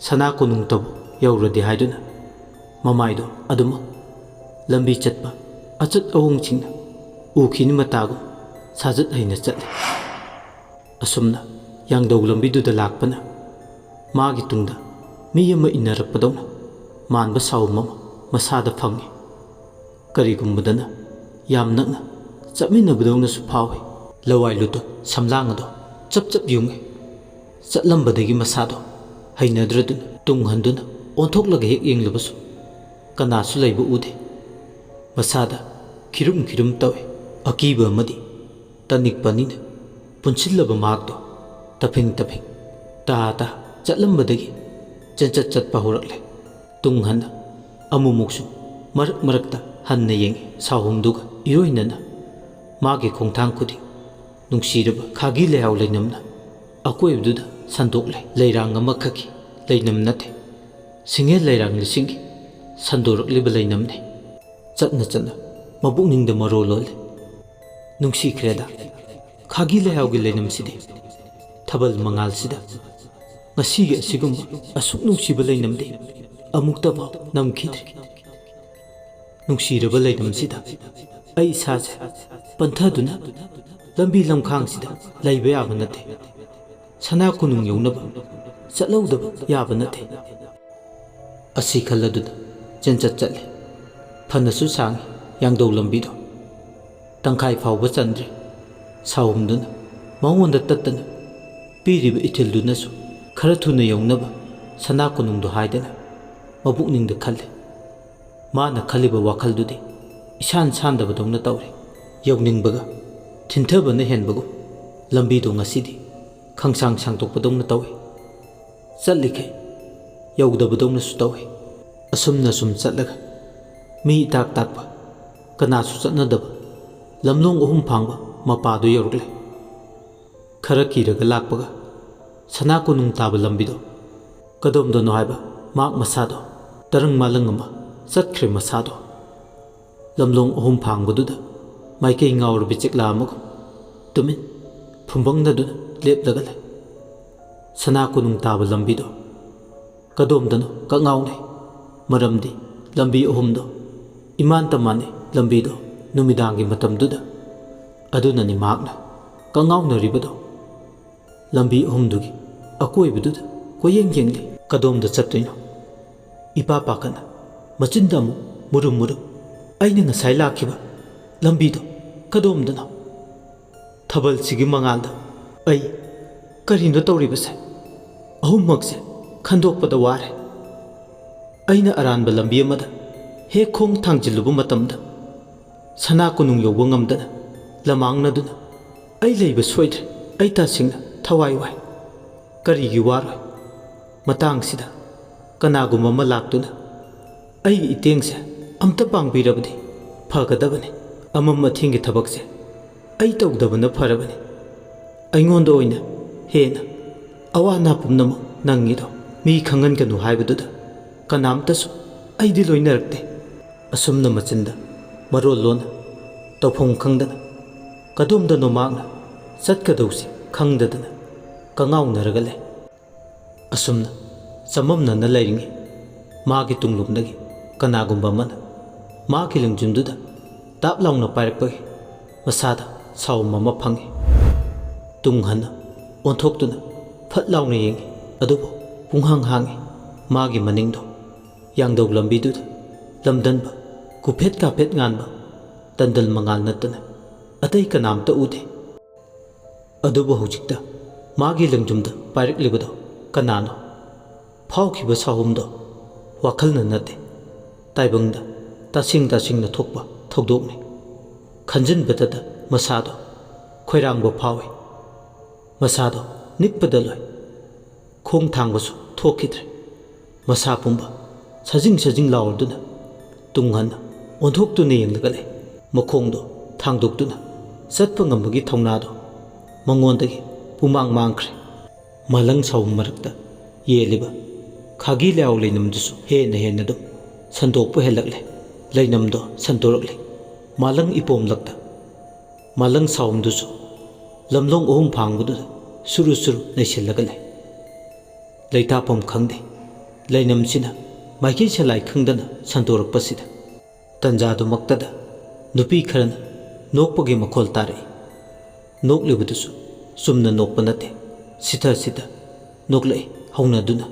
ꯁꯅꯥ ꯀꯣꯅꯨꯡꯇꯕꯨ ꯌꯧꯔꯗꯤ ꯍꯥꯏꯗꯨꯅ ꯃꯃꯥꯏꯗꯣ ꯑꯗꯨꯃꯛ ꯂꯝꯕꯤ ꯆꯠꯄ ꯑꯆꯠ ꯑꯋꯣꯡꯁꯤꯡꯅ ꯎꯈꯤꯅꯤ ꯃꯇꯥꯒꯨꯝ ꯁꯥꯖꯠ ꯍꯩꯅ ꯆꯠꯂꯤ꯫ ꯑꯁꯨꯝꯅ ꯌꯥꯡꯗꯧ ꯂꯝꯕꯤꯗꯨꯗ ꯂꯥꯛꯄꯅ ꯃꯥꯒꯤ ꯇꯨꯡꯗ ꯃꯤ ꯑꯃ ꯏꯟꯅꯔꯛꯄꯗꯧꯅ ꯃꯥꯟꯕ ꯁꯥꯎꯝ ꯑꯃ ꯃꯁꯥꯗ ꯐꯪꯉꯤ꯫ ꯀꯔꯤꯒꯨꯝꯕꯗꯅ ꯌꯥꯝ ꯅꯛꯅ ꯆꯠꯃꯤꯟꯅꯕꯗꯧꯅꯁꯨ ꯐꯥꯎꯏ꯫ ꯂꯋꯥꯏ ꯂꯨꯇꯣꯟ ꯁꯝꯂꯥꯡ ꯑꯗꯣ ꯆꯞ ꯆꯞ ꯌꯨꯡꯏ꯫ ꯆꯠꯂꯝꯕꯗꯒꯤ ꯃꯁꯥꯗꯣ ꯍꯩꯅꯗ꯭ꯔꯗꯨꯅ ꯇꯨꯡ ꯍꯟꯗꯨꯅ ꯑꯣꯟꯊꯣꯛꯂꯒ ꯍꯦꯛ ꯌꯦꯡꯂꯕꯁꯨ ꯀꯅꯥꯁꯨ ꯂꯩꯕ ꯎꯗꯦ꯫ ꯃꯁꯥꯗ ꯈꯤꯔꯨꯝ ꯈꯤꯔꯨꯝ ꯇꯧꯏ꯫ ꯑꯀꯤꯕ ꯑꯃꯗꯤ ꯇꯅꯤꯛꯄꯅꯤꯅ ꯄꯨꯟꯁꯤꯜꯂꯕ ꯃꯍꯥꯛꯇꯣ ꯇꯐꯤꯡ ꯇꯐꯤꯡ ꯇꯥ ꯇꯥ ꯆꯠꯂꯝꯕꯗꯒꯤ ꯆꯦꯟꯆꯠ ꯆꯠꯄ ꯍꯧꯔꯛꯂꯦ꯫ ꯇꯨꯡ ꯍꯟꯅ ꯑꯃꯨꯛꯃꯨꯛꯁꯨ ꯃꯔꯛ ꯃꯔꯛꯇ ꯍꯟꯅ ꯌꯦꯡꯏ꯫ ꯁꯥꯍꯨꯝꯗꯨꯒ ꯏꯔꯣꯏꯅꯅ ꯃꯥꯒꯤ ꯈꯣꯡꯊꯥꯡ ꯈꯨꯗꯤꯡ ꯅꯨꯡꯁꯤꯔꯕ ꯈꯥꯒꯤ ꯂꯩꯍꯥꯎ ꯂꯩꯅꯝꯅ ꯑꯀꯣꯏꯕꯗꯨꯗ ꯁꯟꯗꯣꯛꯂꯦ꯫ ꯂꯩꯔꯥꯡ ꯑꯃꯈꯛꯀꯤ ꯂꯩꯅꯝ ꯅꯠꯇꯦ, ꯁꯤꯡꯍꯦꯜ ꯂꯩꯔꯥꯡ ꯂꯤꯁꯤꯡꯒꯤ ꯁꯟꯗꯣꯔꯛꯂꯤꯕ ꯂꯩꯅꯝꯅꯤ꯫ ꯆꯠꯅ ꯆꯠꯅ ꯃꯕꯨꯛꯅꯤꯡꯗ ꯃꯔꯣ ꯂꯣꯜꯂꯦ꯫ ꯅꯨꯡꯁꯤꯈ꯭ꯔꯦꯗ, ꯈꯥꯒꯤ ꯂꯩꯍꯥꯎꯒꯤ ꯂꯩꯅꯝꯁꯤꯗꯤ꯫ ꯊꯥꯕꯜ ꯃꯉꯥꯜꯁꯤꯗ ꯉꯁꯤꯒꯤ ꯑꯁꯤꯒꯨꯝꯕ ꯑꯁꯨꯛ ꯅꯨꯡꯁꯤꯕ ꯂꯩꯅꯝꯗꯤ ꯑꯃꯨꯛꯇꯐꯥꯎ ꯅꯝꯈꯤꯗ꯭ꯔꯤ꯫ ꯅꯨꯡꯁꯤꯔꯕ ꯂꯩꯅꯝꯁꯤꯗ ꯑꯩ ꯏꯁꯥꯁꯦ ꯄꯟꯊꯗꯨꯅ ꯂꯝꯕꯤ ꯂꯝꯈꯥꯡꯁꯤꯗ ꯂꯩꯕ ꯌꯥꯕ ꯅꯠꯇꯦ꯫ ꯁꯅꯥ ꯀꯣꯅꯨꯡ ꯌꯧꯅꯕ ꯆꯠꯍꯧꯗꯕ ꯌꯥꯕ ꯅꯠꯇꯦ꯫ ꯑꯁꯤ ꯈꯜꯂꯗꯨꯅ ꯆꯦꯟꯆꯠ ꯆꯠꯂꯦ꯫ ꯐꯅꯁꯨ ꯁꯥꯡꯉꯤ ꯌꯥꯡꯗꯧ ꯂꯝꯕꯤꯗꯣ꯫ ꯇꯪꯈꯥꯏ ꯐꯥꯎꯕ ꯆꯟꯗ꯭ꯔꯤ꯫ ꯁꯥꯎꯍꯨꯝꯗꯨꯅ ꯃꯉꯣꯟꯗ ꯇꯠꯇꯅ ꯄꯤꯔꯤꯕ ꯏꯊꯤꯜꯗꯨꯅꯁꯨ ꯈꯔ ꯊꯨꯅ ꯌꯧꯅꯕ ꯁꯅꯥ ꯀꯣꯅꯨꯡꯗꯣ ꯍꯥꯏꯗꯅ ꯃꯕꯨꯛꯅꯤꯡꯗ ꯈꯜꯂꯤ꯫ ꯃꯥꯅ ꯈꯜꯂꯤꯕ ꯋꯥꯈꯜꯗꯨꯗꯤ ꯏꯁꯥꯟ ꯁꯥꯟꯗꯕꯗꯧꯅ ꯇꯧꯔꯦ꯫ ꯌꯧꯅꯤꯡꯕꯒ ꯊꯤꯟꯊꯕꯅ ꯍꯦꯟꯕꯒꯨꯝ ꯂꯝꯕꯤꯗꯣ ꯉꯁꯤꯗꯤ ꯈꯪꯁꯥꯡ ꯁꯥꯡꯗꯣꯛꯄꯗꯧꯅ ꯇꯧꯏ꯫ ꯆꯠꯂꯤꯈꯩ ꯌꯧꯗꯕꯗꯧꯅꯁꯨ ꯇꯧꯏ꯫ ꯑꯁꯨꯝꯅ ꯁꯨꯝ ꯆꯠꯂꯒ ꯃꯤ ꯏꯇꯥꯛ ꯇꯥꯛꯄ, ꯀꯅꯥꯁꯨ ꯆꯠꯅꯗꯕ ꯂꯝꯂꯣꯡ ꯑꯍꯨꯝ ꯐꯥꯡꯕ ꯃꯄꯥꯗꯨ ꯌꯧꯔꯛꯂꯦ꯫ ꯈꯔ ꯀꯤꯔꯒ ꯂꯥꯛꯄꯒ ꯁꯅꯥ ꯀꯣꯅꯨꯡ ꯇꯥꯕ ꯂꯝꯕꯤꯗꯣ ꯀꯗꯣꯝꯗꯅꯣ ꯍꯥꯏꯕ ꯃꯍꯥꯛ ꯃꯁꯥꯗꯣ ꯇꯔꯪ ꯃꯥꯂꯪ ꯑꯃ ꯆꯠꯈ꯭ꯔꯦ ꯃꯁꯥꯗꯣ꯫ ꯂꯝꯂꯣꯡ ꯑꯍꯨꯝ ꯐꯥꯡꯕꯗꯨꯗ ꯃꯥꯏꯀꯩ ꯉꯥꯎꯔꯕꯤ ꯆꯦꯛꯂꯥ ꯑꯃꯒꯨꯝ ꯇꯨꯃꯤꯟ ꯐꯨꯝꯕꯪꯅꯗꯨꯅ ꯂꯦꯞꯂꯒ ꯂꯩ꯫ ꯁꯅꯥ ꯀꯣꯅꯨꯡ ꯇꯥꯕ ꯂꯝꯕꯤꯗꯣ ꯀꯗꯣꯝꯗꯅꯣ ꯀꯛꯉꯥꯎꯅꯩ꯫ ꯃꯔꯝꯗꯤ ꯂꯝꯕꯤ ꯑꯍꯨꯝꯗꯣ ꯏꯃꯥꯟꯇ ꯃꯥꯟꯅꯩ꯫ ꯂꯝꯕꯤꯗꯣ ꯅꯨꯃꯤꯗꯥꯡꯒꯤ ꯃꯇꯝꯗꯨꯗ꯫ ꯑꯗꯨꯅꯅꯤ ꯃꯍꯥꯛꯅ ꯀꯛꯉꯥꯎꯅꯔꯤꯕꯗꯣ꯫ ꯂꯝꯕꯤ ꯑꯍꯨꯝꯗꯨꯒꯤ ꯑꯀꯣꯏꯕꯗꯨꯗ ꯀꯣꯏꯌꯦꯡ ꯌꯦꯡꯂꯤ꯫ ꯀꯗꯣꯝꯗ ꯆꯠꯇꯣꯏꯅꯣ? ꯏꯄꯥ ꯄꯥꯈꯠꯅ ꯃꯆꯤꯟꯗ ꯑꯃꯨꯛ ꯃꯨꯔꯨꯝ ꯃꯨꯔꯨꯝ, "ꯑꯩꯅ ꯉꯁꯥꯏ ꯂꯥꯛꯈꯤꯕ ꯂꯝꯕꯤꯗꯣ ꯀꯗꯣꯝꯗꯅꯣ?" ꯊꯥꯕꯜꯁꯤꯒꯤ ꯃꯉꯥꯜꯗ ꯑꯩ ꯀꯔꯤꯅꯣ ꯇꯧꯔꯤꯕꯁꯦ? ꯑꯍꯨꯝꯃꯛꯁꯦ ꯈꯟꯗꯣꯛꯄꯗ ꯋꯥꯔꯦ꯫ ꯑꯩꯅ ꯑꯔꯥꯟꯕ ꯂꯝꯕꯤ ꯑꯃꯗ ꯍꯦꯛ ꯈꯣꯡ ꯊꯥꯡꯖꯤꯜꯂꯨꯕ ꯃꯇꯝꯗ ꯁꯅꯥ ꯀꯣꯅꯨꯡ ꯌꯧꯕ ꯉꯝꯗꯅ ꯂꯃꯥꯡꯅꯗꯨꯅ, "ꯑꯩ ꯂꯩꯕ ꯁꯣꯏꯗ꯭ꯔꯦ, ꯑꯩ ꯇꯁꯦꯡꯅ ꯊꯋꯥꯏ ꯋꯥꯏ꯫ ꯀꯔꯤꯒꯤ ꯋꯥꯔꯣꯏ? ꯃꯇꯥꯡꯁꯤꯗ ꯀꯅꯥꯒꯨꯝꯕ ꯑꯃ ꯂꯥꯛꯇꯨꯅ ꯑꯩꯒꯤ ꯏꯇꯦꯡꯁꯦ ꯑꯝꯇ ꯄꯥꯡꯕꯤꯔꯕꯗꯤ ꯐꯒꯗꯕꯅꯤ꯫ ꯑꯃꯝ ꯑꯊꯦꯡꯒꯤ ꯊꯕꯛꯁꯦ ꯑꯩ ꯇꯧꯗꯕꯅ ꯐꯔꯕꯅꯤ꯫ ꯑꯩꯉꯣꯟꯗ ꯑꯣꯏꯅ ꯍꯦꯟꯅ ꯑꯋꯥ ꯑꯅꯥ ꯄꯨꯝꯅꯃꯛ ꯅꯪꯉꯤꯗꯣ ꯃꯤ ꯈꯪꯍꯟꯒꯅꯨ ꯍꯥꯏꯕꯗꯨꯗ ꯀꯅꯥꯝꯇꯁꯨ ꯑꯩꯗꯤ ꯂꯣꯏꯅꯔꯛꯇꯦ꯫" ꯑꯁꯨꯝꯅ ꯃꯆꯤꯟꯗ ꯃꯔꯣꯜ ꯂꯣꯟꯅ ꯇꯧꯐꯝ ꯈꯪꯗꯅ ꯀꯗꯣꯝꯗꯅꯣ ꯃꯍꯥꯛꯅ ꯆꯠꯀꯗꯧꯁꯤ ꯈꯪꯗꯗꯅ ꯀꯉꯥꯎꯅꯔꯒ ꯂꯩ꯫ ꯑꯁꯨꯝꯅ ꯆꯃꯝꯅꯅ ꯂꯩꯔꯤꯉꯩ ꯃꯥꯒꯤ ꯇꯨꯡꯂꯣꯝꯗꯒꯤ ꯀꯅꯥꯒꯨꯝꯕ ꯑꯃꯅ ꯃꯥꯒꯤ ꯂꯪꯖꯨꯝꯗꯨꯗ ꯇꯥꯞ ꯂꯥꯎꯅ ꯄꯥꯏꯔꯛꯄꯒꯤ ꯃꯁꯥꯗ ꯁꯥꯎꯝ ꯑꯃ ꯐꯪꯉꯤ꯫ ꯇꯨꯡ ꯍꯟꯅ ꯑꯣꯟꯊꯣꯛꯇꯨꯅ ꯐꯠ ꯂꯥꯎꯅ ꯌꯦꯡꯉꯤ, ꯑꯗꯨꯕꯨ ꯄꯨꯡꯍꯥꯡ ꯍꯥꯡꯉꯤ꯫ ꯃꯥꯒꯤ ꯃꯅꯤꯡꯗꯣ ꯌꯥꯡꯗꯧ ꯂꯝꯕꯤꯗꯨꯗ ꯂꯝꯗꯟꯕ ꯀꯨꯐꯦꯠ ꯀꯥꯐꯦꯠ ꯉꯥꯟꯕ ꯇꯟꯗꯜ ꯃꯉꯥꯜ ꯅꯠꯇꯅ ꯑꯇꯩ ꯀꯅꯥꯝꯇ ꯎꯗꯦ꯫ ꯑꯗꯨꯕꯨ ꯍꯧꯖꯤꯛꯇ ꯃꯥꯒꯤ ꯂꯪꯖꯨꯝꯗ ꯄꯥꯏꯔꯛꯂꯤꯕꯗꯣ ꯀꯅꯥꯅꯣ? ꯐꯥꯎꯈꯤꯕ ꯁꯥꯍꯨꯝꯗꯣ ꯋꯥꯈꯜꯅ ꯅꯠꯇꯦ, ꯇꯥꯏꯕꯪꯗ ꯇꯁꯦꯡ ꯇꯁꯦꯡꯅ ꯊꯣꯛꯄ ꯊꯧꯗꯣꯛꯅꯤ꯫ ꯈꯟꯖꯤꯟꯕꯗꯇ ꯃꯁꯥꯗꯣ ꯈꯣꯏꯔꯥꯡꯕ ꯐꯥꯎꯏ꯫ ꯃꯁꯥꯗꯣ ꯅꯤꯛꯄꯗ ꯂꯣꯏ꯫ ꯈꯣꯡ ꯊꯥꯡꯕꯁꯨ ꯊꯣꯛꯈꯤꯗ꯭ꯔꯦ꯫ ꯃꯁꯥ ꯄꯨꯝꯕ ꯁꯥꯖꯤꯡ ꯁꯥꯖꯤꯡ ꯂꯥꯎꯔꯗꯨꯅ ꯇꯨꯡ ꯍꯟꯅ ꯑꯣꯟꯊꯣꯛꯇꯨꯅ ꯌꯦꯡꯂꯒ ꯂꯩ꯫ ꯃꯈꯣꯡꯗꯣ ꯊꯥꯡꯗꯣꯛꯇꯨꯅ ꯆꯠꯄ ꯉꯝꯕꯒꯤ ꯊꯧꯅꯥꯗꯣ ꯃꯉꯣꯟꯗꯒꯤ ꯄꯨꯡꯃꯥꯡ ꯃꯥꯡꯈ꯭ꯔꯦ꯫ ꯃꯥꯂꯪ ꯁꯥꯎꯝ ꯃꯔꯛꯇ ꯌꯦꯜꯂꯤꯕ ꯈꯥꯒꯤ ꯂꯩꯍꯥꯎ ꯂꯩꯅꯝꯗꯨꯁꯨ ꯍꯦꯟꯅ ꯍꯦꯟꯅ ꯑꯗꯨꯝ ꯁꯟꯗꯣꯛꯄ ꯍꯦꯜꯂꯛꯂꯦ꯫ ꯂꯩꯅꯝꯗꯣ ꯁꯟꯗꯣꯔꯛꯂꯦ꯫ ꯃꯥꯂꯪ ꯏꯄꯣꯝꯂꯛꯇ ꯃꯥꯂꯪ ꯁꯥꯎꯝꯗꯨꯁꯨ ꯂꯝꯂꯣꯡ ꯑꯍꯨꯝ ꯐꯥꯡꯕꯗꯨꯗ ꯁꯨꯔꯨ ꯁꯨꯔꯨ ꯅꯩꯁꯤꯜꯂꯒ ꯂꯩ꯫ ꯂꯩꯇꯥꯐꯝ ꯈꯪꯗꯦ꯫ ꯂꯩꯅꯝꯁꯤꯅ ꯃꯥꯏꯀꯩ ꯁꯂꯥꯏ ꯈꯪꯗꯅ ꯁꯟꯗꯣꯔꯛꯄꯁꯤꯗ ꯇꯟꯖꯥꯗꯨꯃꯛꯇꯗ ꯅꯨꯄꯤ ꯈꯔꯅ ꯅꯣꯛꯄꯒꯤ ꯃꯈꯣꯜ ꯇꯥꯔꯛꯏ꯫ ꯅꯣꯛꯂꯤꯕꯗꯨꯁꯨ ꯆꯨꯝꯅ ꯅꯣꯛꯄ ꯅꯠꯇꯦ꯫ ꯁꯤꯊ ꯁꯤꯊ ꯅꯣꯛꯂꯛꯏ ꯍꯧꯅꯗꯨꯅ꯫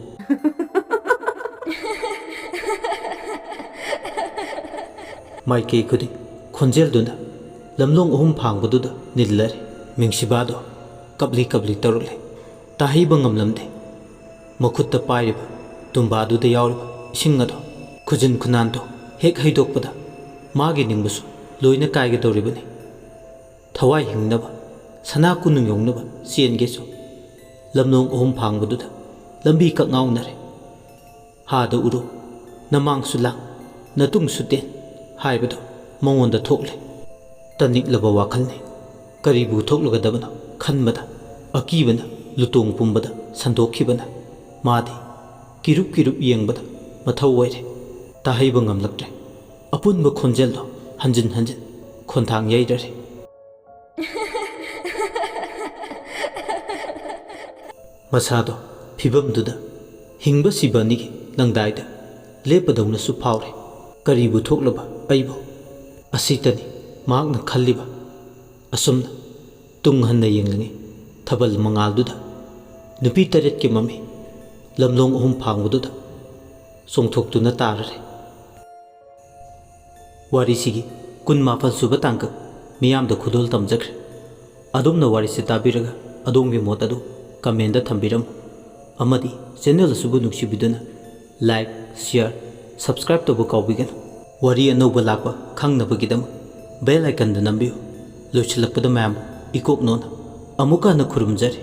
ꯃꯥꯏꯀꯩ ꯈꯨꯗꯤꯡ ꯈꯣꯟꯖꯦꯜꯗꯨꯅ ꯂꯝꯂꯣꯡ ꯑꯍꯨꯝ ꯐꯥꯡꯕꯗꯨꯗ ꯅꯤꯜꯂꯔꯦ꯫ ꯃꯤꯡꯁꯤꯕꯥꯗꯣ ꯀꯞꯂꯤ ꯀꯞꯂꯤ ꯇꯧꯔꯛꯂꯦ꯫ ꯇꯥꯍꯩꯕ ꯉꯝꯂꯝꯗꯦ꯫ ꯃꯈꯨꯠꯇ ꯄꯥꯏꯔꯤꯕ ꯇꯨꯝꯕꯥꯗꯨꯗ ꯌꯥꯎꯔꯤꯕ ꯏꯁꯤꯡ ꯑꯗꯣ ꯈꯨꯖꯤꯟ ꯈꯨꯅꯥꯟꯗꯣ ꯍꯦꯛ ꯍꯩꯗꯣꯛꯄꯗ ꯃꯥꯒꯤ ꯅꯤꯡꯕꯁꯨ ꯂꯣꯏꯅ ꯀꯥꯏꯒꯗꯧꯔꯤꯕꯅꯤ꯫ ꯊꯋꯥꯏ ꯍꯤꯡꯅꯕ, ꯁꯅꯥ ꯀꯣꯅꯨꯡ ꯌꯧꯅꯕ ꯆꯦꯟꯒꯦꯁꯨ ꯂꯝꯂꯣꯡ ꯑꯍꯨꯝ ꯐꯥꯡꯕꯗꯨꯗ ꯂꯝꯕꯤ ꯀꯛꯉꯥꯎꯅꯔꯦ꯫ "ꯍꯥꯗ ꯎꯔꯨ, ꯅꯃꯥꯡꯁꯨ ꯂꯥꯡ, ꯅꯇꯨꯡꯁꯨ ꯇꯦꯟ" ꯍꯥꯏꯕꯗꯨ ꯃꯉꯣꯟꯗ ꯊꯣꯛꯂꯦ꯫ ꯇꯅꯤꯛꯂꯕ ꯋꯥꯈꯜꯅꯤ꯫ ꯀꯔꯤꯕꯨ ꯊꯣꯛꯂꯒꯗꯕꯅꯣ ꯈꯟꯕꯗ ꯑꯀꯤꯕꯅ ꯂꯨꯇꯣꯡ ꯄꯨꯝꯕꯗ ꯁꯟꯗꯣꯛꯈꯤꯕꯅ ꯃꯥꯗꯤ ꯀꯤꯔꯨꯞ ꯀꯤꯔꯨꯞ ꯌꯦꯡꯕꯗ ꯃꯊꯧ ꯑꯣꯏꯔꯦ꯫ ꯇꯥꯍꯩꯕ ꯉꯝꯂꯛꯇ꯭ꯔꯦ꯫ ꯑꯄꯨꯟꯕ ꯈꯣꯟꯖꯦꯜꯗꯣ ꯍꯟꯖꯤꯟ ꯍꯟꯖꯤꯟ ꯈꯣꯟꯊꯥꯡ ꯌꯩꯔꯔꯦ꯫ ꯃꯁꯥꯗꯣ ꯐꯤꯕꯝꯗꯨꯗ ꯍꯤꯡꯕ ꯁꯤꯕ ꯑꯅꯤꯒꯤ ꯂꯪꯗꯥꯏꯗ ꯂꯦꯞꯄꯗꯧꯅꯁꯨ ꯐꯥꯎꯔꯦ꯫ ꯀꯔꯤꯕꯨ ꯊꯣꯛꯂꯕ ꯑꯩꯕꯨ? ꯑꯁꯤꯇꯅꯤ ꯃꯍꯥꯛꯅ ꯈꯜꯂꯤꯕ꯫ ꯑꯁꯨꯝꯅ ꯇꯨꯡ ꯍꯟꯅ ꯌꯦꯡꯂꯤꯉꯩ ꯊꯥꯕꯜ ꯃꯉꯥꯜꯗꯨꯗ ꯅꯨꯄꯤ ꯇꯔꯦꯠꯀꯤ ꯃꯃꯤ ꯂꯝꯂꯣꯡ ꯑꯍꯨꯝ ꯐꯥꯡꯕꯗꯨꯗ ꯆꯣꯡꯊꯣꯛꯇꯨꯅ ꯇꯥꯔꯔꯦ꯫ ꯋꯥꯔꯤꯁꯤꯒꯤ ꯀꯨꯟꯃꯥꯄꯜ ꯁꯨꯕ ꯇꯥꯡꯀꯛ ꯃꯤꯌꯥꯝꯗ ꯈꯨꯗꯣꯜ ꯇꯝꯖꯈ꯭ꯔꯦ꯫ ꯑꯗꯣꯝꯅ ꯋꯥꯔꯤꯁꯤ ꯇꯥꯕꯤꯔꯒ ꯑꯗꯣꯝꯒꯤ ꯃꯣꯠ ꯑꯗꯨ ꯀꯃꯦꯟꯗ ꯊꯝꯕꯤꯔꯝꯃꯨ꯫ ꯑꯃꯗꯤ ꯆꯦꯅꯦꯜ ꯑꯁꯤꯕꯨ ꯅꯨꯡꯁꯤꯕꯤꯗꯨꯅ ꯂꯥꯏꯛ, ꯁꯤꯌꯥꯔ, ꯁꯕꯁꯀ꯭ꯔꯥꯏꯕ ꯇꯧꯕ ꯀꯥꯎꯕꯤꯒꯅꯨ꯫ ꯋꯥꯔꯤ ꯑꯅꯧꯕ ꯂꯥꯛꯄ ꯈꯪꯅꯕꯒꯤꯗꯃꯛ ꯕꯦꯜ ꯑꯥꯏꯀꯟꯗꯨ ꯅꯝꯕꯤꯌꯨ꯫ ꯂꯣꯏꯁꯤꯜꯂꯛꯄꯗ ꯃꯌꯥꯝꯕꯨ ꯏꯀꯣꯛ ꯅꯣꯟꯅ ꯑꯃꯨꯛꯀ ꯍꯟꯅ ꯈꯨꯔꯨꯝꯖꯔꯤ꯫